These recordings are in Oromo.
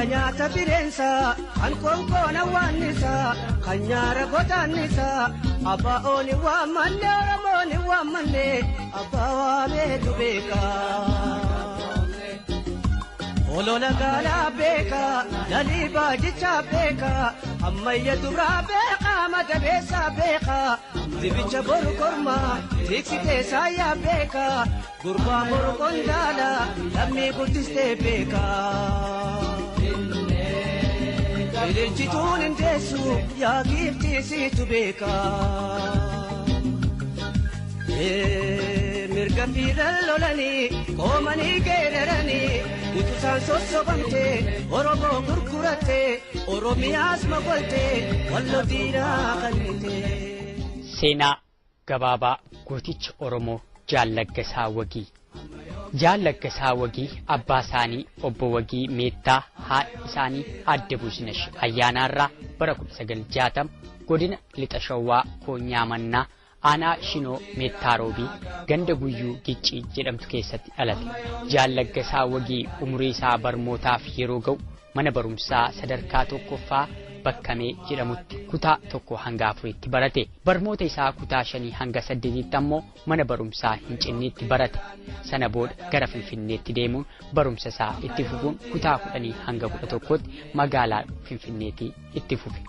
Jala nyaata bineensaa kan konkoona waannisaa kan nyaara godaannisaa abbaa ooni waammanne Oromooni waammanne abbaa waameetu beekaa. Olola gaalaa beekaa lalii baajichaa beekaa ammayya duraa beekaa madabeessaa beekaa dibicha boru kormaa tiksitee saayyaa beekaa gurbaa boru qondaalaa lammii guddistee beekaa. Ililchituun hin deessu yaa giiftiisiitu beekaa. Mirga fiidan lolanii qoomanii geeraranii utusaan sossobamtee Oromoo gurgurattee Oromiyaas mogolte wallo diinaa kannite. Seenaa gabaabaa gooticha Oromoo Jaal Laggasaa Wagii. Jaal Laggasaa Wagii abbaa isaanii obbo Wagii Meettaa haadha isaanii Aadde Buzinesh Ayyaanaarraa bara 1960 godina Lixa Shawaa Koonyaa Mannaa aanaa Shinoo Meettaa Roobii ganda Guyyuu Giccii jedhamtu keessatti dhalate. Jaal Laggasaa Wagii umurii isaa barmootaaf yeroo ga'u mana barumsaa sadarkaa tokkoffaa Bakkamee jedhamutti kutaa 1 hanga 4tti barate. Barmoota isaa kutaa 5 hanga 8tti ammoo mana barumsaa Hincinniitti barate. Sana booda gara Finfinneetti deemuun barumsa isaa itti fufuun kutaa 10 hanga 11tti magaalaa Finfinneetti itti fufe.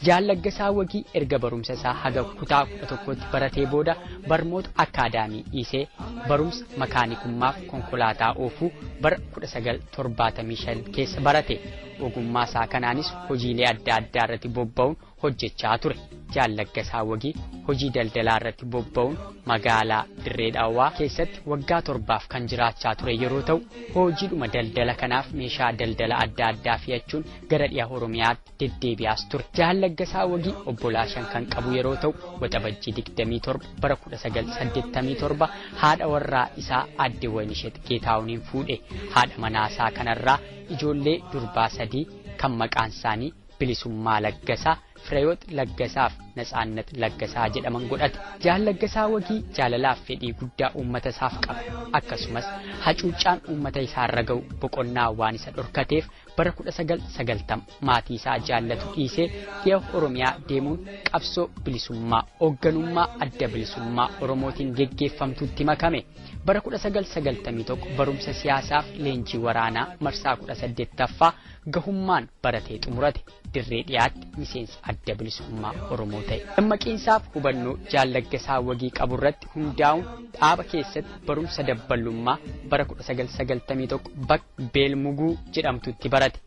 Jaal Laggasaa Wagii erga barumsa isaa haga kutaa 11tti baratee booda barmoota akkaadaamii dhiisee barumsa makaanikummaaf konkolaataa oofuu bara 1975 keessa barate. Ogummaa isaa kanaanis hojiilee adda addaa irratti bobba'uun hojjechaa ture. Jaal Laggasaa Wagii hojii daldalaa irratti bobba'uun magaalaa Dirree Dhawaa keessatti waggaa 7 kan jiraachaa ture yeroo ta'u, hojiidhuma daldala kanaaf meeshaa daldala adda addaa fe'achuun gara dhiha Oromiyaatti deddeebi'aas ture. Jaal Laggasaa Wagii obbolaa 5 kan qabu yeroo ta'u, Waxabajjii 27 bara 1987 haadha warraa isaa Aadde Waynishet Geetaahuniin fuudhe. Haadha manaa isaa kanarraa ijoollee durbaa 3 kan maqaan isaanii Bilisummaa Laggasaa, Fireewoot Laggasaaf Natsaannat Laggasaa jedhaman godhate. Jaal Laggasaa Wagii jaalalaaf fedhii guddaa uummata isaaf qaba. Akkasumas hacuuccaan uummata isaarra ga'u boqonnaa waan isa dhorkateef bara 1990 maatii isaa jaallatu dhiisee dhiha Oromiyaa deemuun qabsoo bilisummaa hoogganummaa adda bilisummaa Oromootiin geggeeffamtutti makame. Bara 1991 barumsa siyaasaaf leenjii waraanaa marsaa 18ffaa gahummaan baratee xumurate. Dirree dhiyaatti miseensa adda bilisummaa Oromoo ta'e. Dammaqiinsaaf hubannoo Jaal Laggasaa Wagii qaburratti hundaa'uun dhaaba keessatti barumsa dabballummaa bara 1991 bakka Beelmuguu jedhamtutti barate.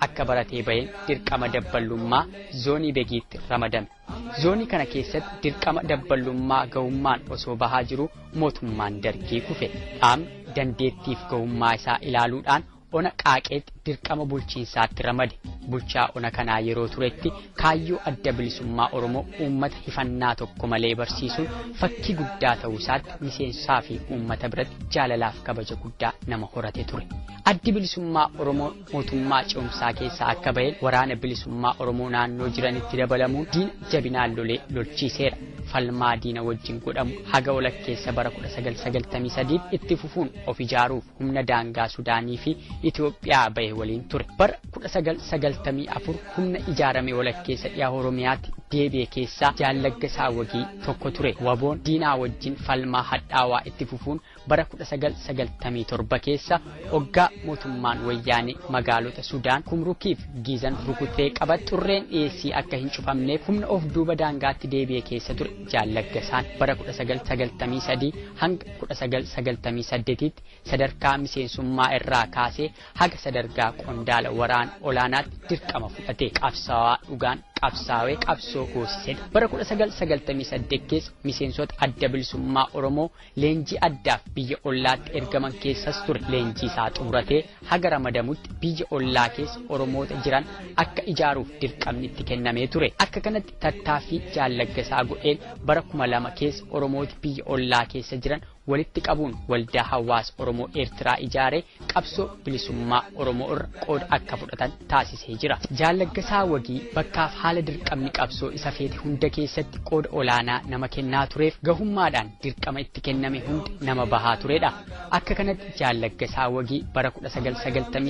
Akka baratee baheen dirqama dabballummaa zoonii Begiitti ramadame. Zoonii kana keessatti dirqama dabballummaa gahummaan osoo bahaa jiru mootummaan dargii kufe. Dhaabni dandeettiif gahummaa isaa ilaaluudhaan ona Qaaqeetti dirqama bulchiinsaatti ramade. Bulchaa ona kanaa yeroo turetti kaayyoo adda bilisummaa Oromoo uummata hifannaa tokko malee barsiisuun fakkii guddaa ta'uu isaatti miseensaa fi uummata biratti jaalalaaf kabaja guddaa nama horate ture. Addi bilisummaa Oromoo mootummaa ce'umsaa keessaa akka baheen waraana bilisummaa Oromoo naannoo jiranitti dabalamuun diina jabinaan lolee lolchiiseera. Falmaa diina wajjin godhamu haga walakkeessa bara 1993 itti fufuun of ijaaruuf humna daangaa Sudaanii fi Itoophiyaa bahe waliin ture. Bara 1994 humna ijaarame walakkeessa dhiha Oromiyaatti deebi'e keessaa Jaal Laggasaa Wagii tokko ture. Waboon diinaa wajjin falmaa hadhaawaa itti fufuun bara 1997 keessa hoggaa mootummaan wayyaanee magaalota Sudaan Kumrukiif Giizan rukutee qabate xurreen dhiyeessii akka hin cufamneef humna of duuba daangaatti deebi'e keessa ture. Jaal Laggasaan bara 1993 hanga 1998tti sadarkaa miseensummaa irraa kaasee haga sadarkaa qondaala waraana olaanaatti dirqama fudhate. Qabsaawaa dhugaan qabsaawee qabsoo goosisedha. Bara 1998 keessa miseensota adda bilisummaa Oromoo leenjii addaaf biyya ollaatti ergaman keessas ture. Leenjii isaa xumuratee haga ramadamutti biyya ollaa keessa Oromoota jiran akka ijaaruuf dirqamni itti kennamee ture. Akka kanatti tattaaffii Jaal Laggasaa godheen bara 2000 keessa Oromooti biyya ollaa keessa jiran walitti qabuun waldaa hawaasa Oromoo Eertiraa ijaaree qabsoo bilisummaa Oromoo irra qooda akka fudhatan taasisee jira. Jaal Laggasaa Wagii bakkaaf haala dirqamni qabsoo isa feete hunda keessatti qooda olaanaa nama kennaa tureef gahummaadhaan dirqama itti kenname hunda nama bahaa turedha. Akka kanatti Jaal Laggasaa Wagii bara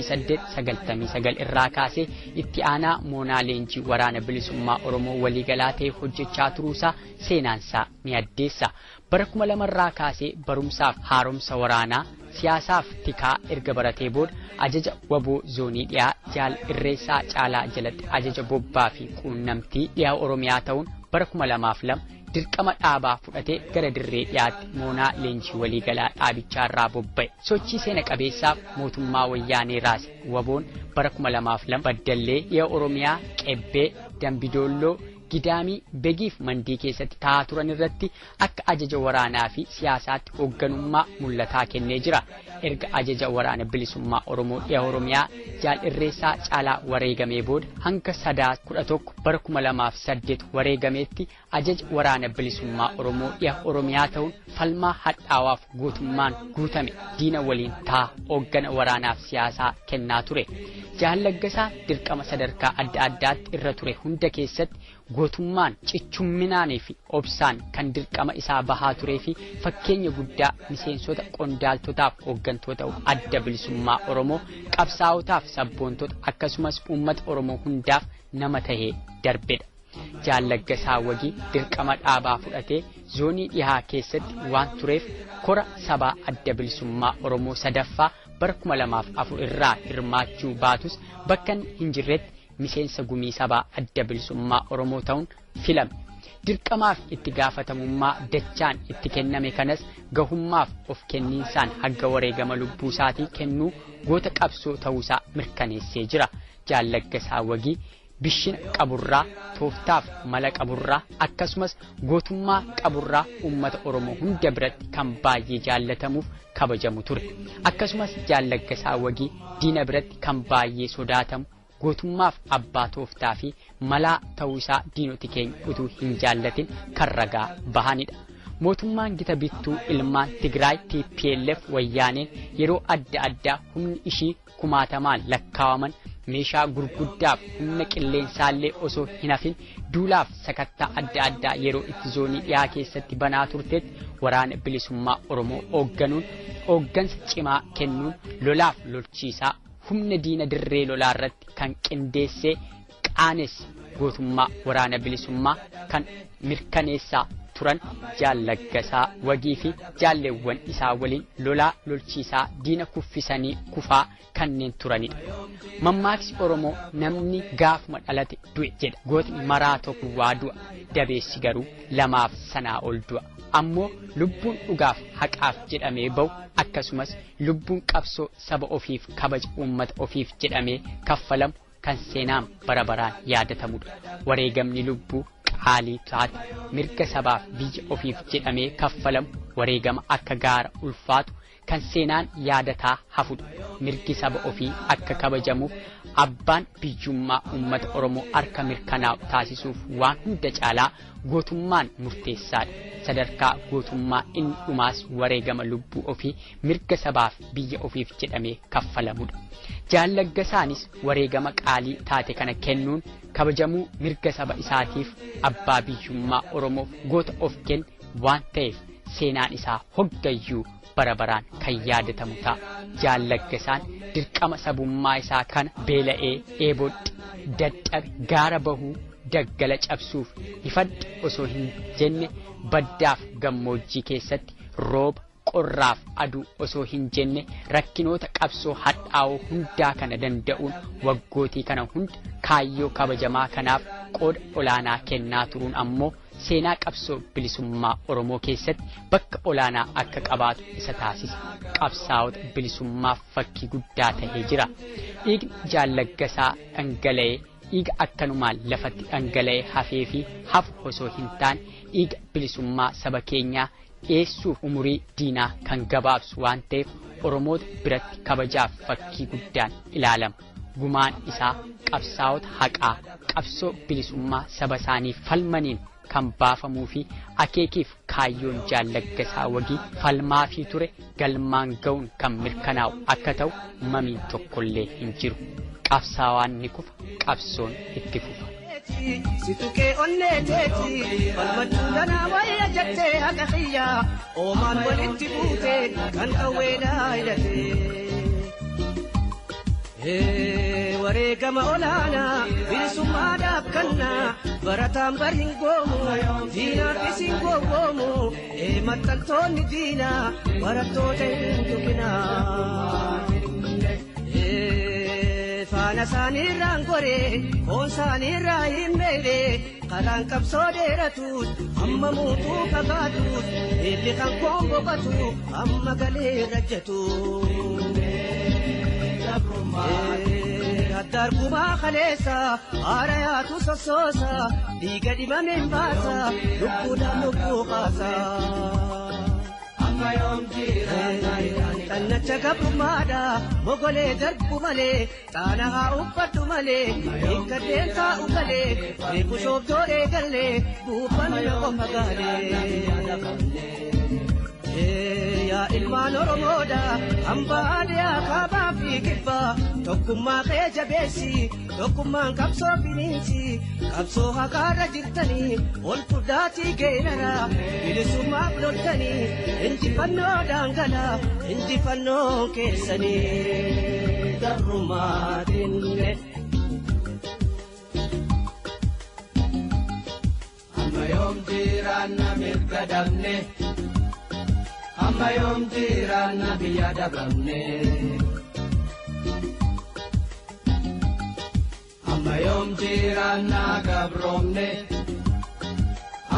1998-99 irraa kaasee itti aanaa moonaa leenjii waraana bilisummaa Oromoo waliigalaa ta'e hojjechaa turuusaa seenaansaa ni addeessa. Bara 2000 irraa kaasee barumsaaf haaromsa waraanaa siyaasaaf tikaa erga baratee booda ajaja waboo zoonii dhiyaa Jaal Irreessaa Caalaa jalatti ajaja bobbaa fi quunnamtii dhiyaa Oromiyaa ta'uun bara 2002 dirqama dhaabaa fudhatee gara dirree dhiyaatti moonaa leenjii waliigalaa dhaabichaarraa bobba'e. Sochii seena qabeessaaf mootummaa wayyaanee raase waboon bara 2002 Baddallee dhiya Oromiyaa Qebbee Dambidoolloo Gidaamii Begiif Mandii keessatti taa'aa turan irratti akka ajaja waraanaa fi siyaasaatti hoogganummaa mul'ataa kennee jira. Erga ajaja waraana bilisummaa Oromoo dhiya Oromiyaa Jaal Irreessaa Caalaa wareegamee booda hanga 11 bara 2008 wareegameetti ajaja waraana bilisummaa Oromoo dhiya Oromiyaa ta'uun falmaa hadhaawaaf gootummaan guutame diina waliin ta'a hooggana waraanaaf siyaasaa kennaa ture. Jaal Laggasaa dirqama sadarkaa adda addaatti irra ture hunda keessatti gootummaan cichumminaanii fi obsaan kan dirqama isaa bahaa turee fi fakkeenya guddaa miseensota qondaaltotaaf hooggantoota adda bilisummaa Oromoo qabsaa'otaaf sabboontota akkasumas uummata Oromoo hundaaf nama tahee darbedha. Jaal Laggasaa Wagii dirqama dhaabaa fudhatee zoonii dhihaa keessatti waan tureef kora sabaa adda bilisummaa Oromoo sadaffaa bara 2004 irraa hirmaachuu baatus bakka hin jirretti miseensa gumii sabaa adda bilisummaa Oromoo ta'uun filame. Dirqamaaf itti gaafatamummaa dachaan itti kenname kanas gahummaaf of kenniinsaan hagga wareegama lubbuu isaatii kennuu goota qabsoo ta'uusaa mirkaneessee jira. Jaal Laggasaa Wagii bishina qaburraa, tooftaaf mala qaburraa akkasumas gootummaa qaburraa uummata Oromoo hunda biratti kan baay'ee jaallatamuuf kabajamu ture. Akkasumas Jaal Laggasaa Wagii diina biratti kan baay'ee sodaatamu gootummaaf abbaa tooftaa fi malaa ta'uu isaa diinoti keenya utuu hin jaallatin kan ragaa bahanidha. Mootummaan gita bittuu ilmaan Tigraay TPLF wayyaaneen yeroo adda addaa humni ishii kumaatamaan lakkaawaman meeshaa gurguddaaf humna qilleensaallee osoo hin hafin duulaaf sakattaa adda addaa yeroo itti zoonii dhiyaa keessatti banaa turtetti waraana bilisummaa Oromoo hoogganuun hooggansa cimaa kennuun lolaaf lolchiisaa humna diina dirree lolaa irratti kan qindeessee qaanesse gootummaa waraana bilisummaa kan mirkaneessaa turan Jaal Laggasaa Wagii fi jaalleewwan isaa waliin lolaa lolchiisaa diina kuffisanii kufaa kanneen turanidha. Mammaaksi Oromoo namni gaafuma dhalate du'e jedha. Gootni maraa tokko waa du'a, dabeessi garuu lamaaf sanaa ol du'a. Ammoo lubbuun dhugaaf haqaaf jedhamee bahu akkasumas lubbuun qabsoo saba ofiif kabaja uummata ofiif jedhamee kaffalamu kan seenaan bara baraan yaadatamudha. Wareegamni lubbuu qaalii taate mirga sabaaf biyya ofiif jedhamee kaffalamu wareegama akka gaara ulfaatu kan seenaan yaadataa hafudha. Mirgi saba ofii akka kabajamuuf abbaan biyyummaa uummata Oromoo harka mirkanaa'u taasisuuf waan hunda caalaa gootummaan murteessaadha. Sadarkaa gootummaa inni dhumaas wareegama lubbuu ofii mirga sabaaf biyya ofiif jedhamee kaffalamudha. Jaal Laggasaanis wareegama qaalii taate kana kennuun kabajamuu mirga saba isaatiif abbaa biyyummaa Oromoof goota of kenne waan ta'eef seenaan isaa hoggayyuu bara baraan kan yaadatamu ta'a. Jaal Laggasaan dirqama sabummaa isaa kana beela'ee dheebodhe dadhabe gaara bahuu daggala cabsuuf ifadhe osoo hin jenne baddaaf gammoojjii keessatti rooba qorraaf aduu osoo hin jenne rakkinoota qabsoo hadhaa'oo hundaa kana danda'uun waggootii kana hunda kaayyoo kabajamaa kanaaf qooda olaanaa kennaa turuun ammoo seenaa qabsoo bilisummaa Oromoo keessatti bakka olaanaa akka qabaatu isa taasisa. Qabsaa'ota bilisummaaf fakkii guddaa ta'ee jira. Dhiigni Jaal Laggasaa dhangala'ee dhiiga akkanumaan lafatti dhangala'ee hafee fi hafu osoo hin taane dhiiga bilisummaa saba keenyaa dhiyeessuuf umurii diinaa kan gabaabsu waan ta'eef Oromoota biratti kabajaaf fakkii guddaan ilaalama. Gumaan isaa qabsaa'ota haqaa qabsoo bilisummaa saba isaanii falmaniin kan baafamuu fi akeekiif kaayyoon Jaal Laggasaa Wagii falmaafii ture galmaan ga'uun kan mirkanaa'u akka ta'u mamiin tokkollee hin jiru. Qabsaawaan ni kufa, qabsoon itti fufa. Si tuqee onnee teeti falmachuu danaa wayya jettee haqa xiyyaa oomaan walitti buute kan qawweedhaa hidhate. Wareegama olaanaa bilisummaadhaaf kannaa barataan bar hin goomu diinaafis hin gowwoomu maxxantoonni diinaa barattoota hin tuqinaa. Faana isaaniirraan goree foon isaaniirraa hin meelee karaan qabsoo dheeratus amma muutuu fagaatus eelli kan koon boqotu amma galee rajjatu. Addaargumaa kaleessa haara yaatu sossoosa dhiiga dhibameen baasa lubbuudhaan lubbuu kaasa. Xannacha gabrummaadha mogolee darbu malee xaana haa uffadhu malee hiikkadheen taa'u galee beeku soobdoo eegallee buufanna qofa gaalee. Yaa ilmaan Oromoodha hambaa aadaa kaabaa fi kibbaa tokkummaa kee jabeessi tokkummaan qabsoo finiinsi qabsoo haqaarra jirtanii ol furdaatii geenara bilisummaaf loltanii injifannoo daangalaa injifannoo keessanii darrumaatinne. Amma yoom jiraanna mirga dhabne. Amma yoom jiraanna biyya dhabamne. Amma yoom jiraanna gabroomne.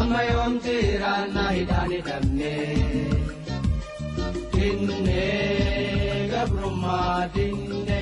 Amma yoom jiraanna hidhaan hidhamne. Dinne gabrummaa dinne.